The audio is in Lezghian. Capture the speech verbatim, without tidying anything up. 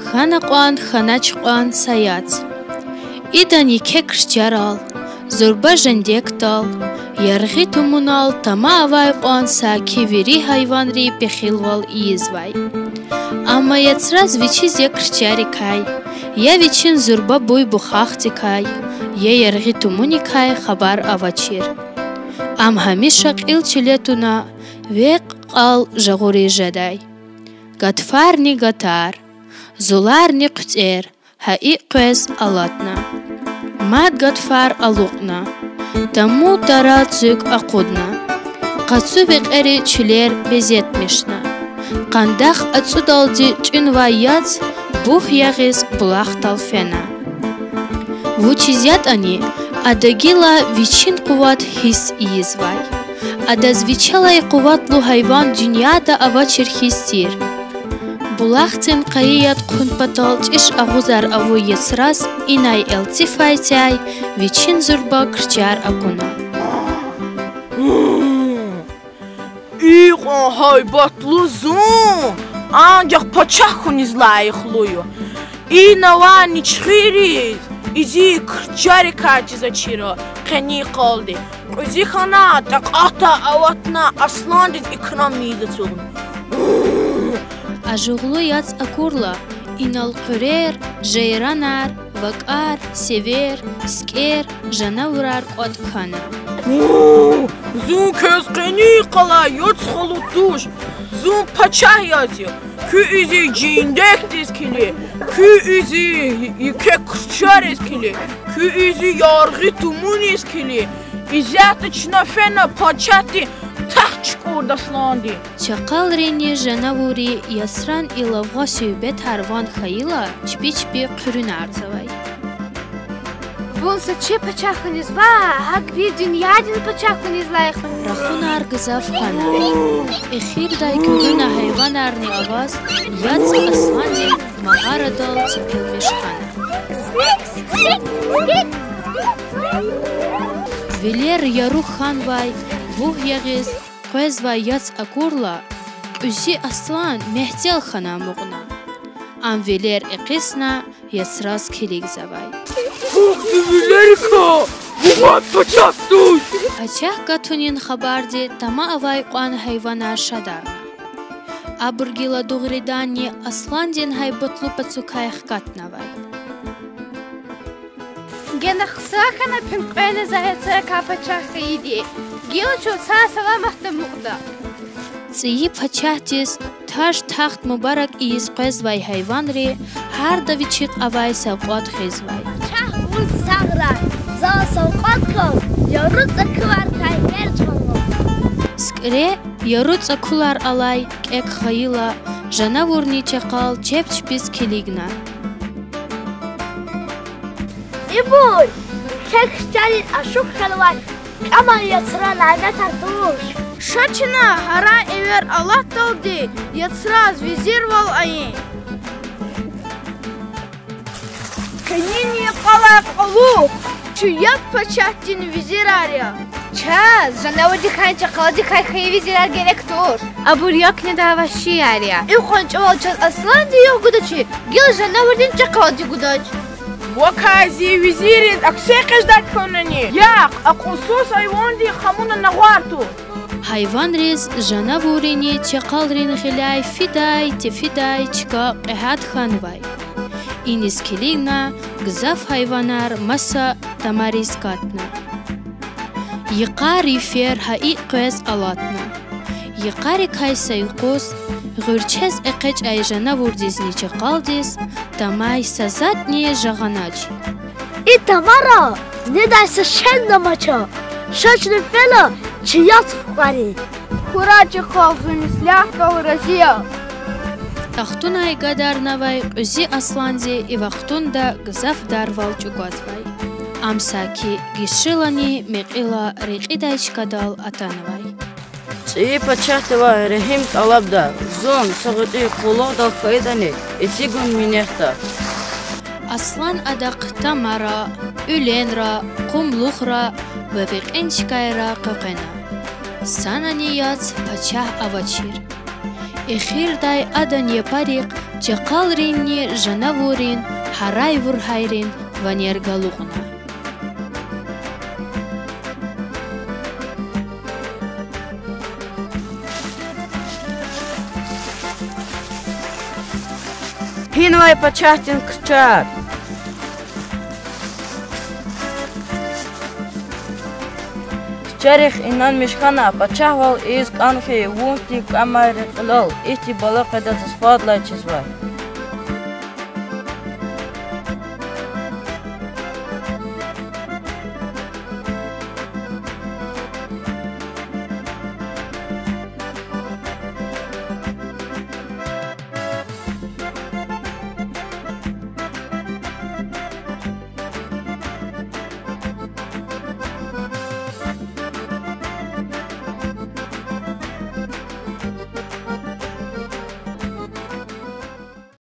Хьана кьван, хьанач кьван са яц. Идан еке крчарал, зурба жендекдал, яргъи тумунал тама авай кьван саки вири гьайванри пехилвал ийизвай. Амма яцраз вичиз я крчарикай, я вичин зурба буй-бухахдикай, я яргъи тумуникай хабар авачир. Ам гьамиша кьил чиле туна, векь-кьал жагъуриз жедай. Гатфарни гатар, зуларни хъуьтӀер гьа икӀ къвез алатна. Мад гатфар алукьна, таму тара цуьк акъудна. Къацу векьери чуьлер безетмишна. Къандах ацӀудалди тӀуьнвай яц бугь ягъиз булахдал фена. Вучиз ятӀани, ада гила вичин къуват гьисс ийизвай. Адаз вичелай къуватлу гьайван дуьньяда авачир хьиз тир. Булахдин къайи яд хъун патал чӀиж агъузар авуй яцраз инай элци файтӀяй вичин зурба крчар акуна. Икьван гьайбатлу зун анжах пачагь хьуниз лайихлу я. Ина авай ничхирриз изи крчарикай чизвачир къенин къалди. Кьуьзуь хьана, такьатдай аватна, асландиз икрам ийиз ацукьна. Ажугълу яц акурла, инал хъуьрер, жайранар, вакӀар, север, сикӀер, жанавурар кӀватӀ хьана. Зун квез къенин къалай яц халу туш. Зун пачагь яз я. Куьн изи жендекдиз килиг, куьн изи еке крчариз килиг, куьн изи яргъи тумуниз килиг. Исятда чна фена пачагьдин тахт чукӀурда асландин. Чакъалрини жанавурри яцран и лавгъа-суьгьбетар ван хьайила, чпи-чпи хъуьруьнарзавай. Вун са чи пачагь хьуниз ваъ, гьакӀ вири дуьньядин пачагь хьуниз лайихлу я. Рахунар гзаф хьана. Эхирдай гуьгъуьна гьайванарни аваз, яц асландин магъарадал цепелмиш хьана. Вилер яру хьанвай, бугь ягъиз къвезвай яц акурла, кьуьзуь аслан мягьтел хьана амукьна. Ам вилер экъисна, яцраз килигзавай. Вух зи вилерикай, вун мад пачагь туш! Пачагь гатунин хабарди тама авай кьван гьайванар шадарна. Абур гила дугъриданни асландин гьайбатлу пацукай хкатнавай. Гена хъсан хьана пуьнкьвена за яцрикай пачагь хьайиди. Гила чун сагъ-саламатда амукьда. ЦӀийи пачагьдиз таж-тахт мубарак ийиз къвезвай гьайванри гьарда вичихъ авай савкьват гъизвай. Пачагь, вун сагърай, за савкьват кваз яру цӀекуьларикай верцӀ хьанва. СикӀре яру цӀекуьлар алай кӀек гъайила, жанавурни чакъал чеб чпиз килигна. Ибур кек-чарин ашукь хьанвай кӀаман яцран няметар туш. Ша чна гьарай эвер алатдалди яцраз визирвал айин. Къенин йикъалай кьулухъ чун як пачагьдин визирар я. Чаз жанавурдикайни чакъалдикай хьайи визирар герек туш. Абур як недай вагьшияр я. Икьван чӀавал чаз асланди югъ гудачир, гила жанавурдин чакъалди гудач. Вакай зи визирриз акси экъечӀдай хьанани? Яхъ, акьулсуз гьайвандин хамуна нагъвар тур. Гьайванриз жанавуррини чакъалрин гъиляй фидай-тефидай чка кьегьад хьанвай. Иниз килигна гзаф гьайванар маса тамариз катна. Йикъар йифер гьа икӀ къвез алатна. Йикъарикай са юкъуз гъуьрчез экъечӀай жанавурдизни чакъалдиз тамай са затӀни жагъанач. И тамара недай са шейни амач. Ша чна фена чи яц хкварин. Хьурай чакъал, зун ислягьдал рази я. Тахтунай гадарнавай кьуьзуь асланди и вахтунда гзаф дарвал чӀугвазвай. Ам саки гишилани мекьила рекьидай чкадал атанвай. ЦӀийи пачагьдивай регьим тӀалабда, зун са гъвечӀи къуллугъдал хьайитӀани, эцигун минетда. Аслан адахъ тамара, уьленра, къумлухра ва векьин чкайра къекъвена. Санани яц пачагь авачир. Эхирдай адан япарихъ Чакъалринни жанавуррин гьарай-вургьайрин ванер галукьна. Гьинвай пачагьдин крчар? Крчарихъ инанмиш хьана, пачагьвал ийиз кӀан хьайи вун тир кӀамайрин кьилел ихьтин бала къведа заз фадлай чизвай.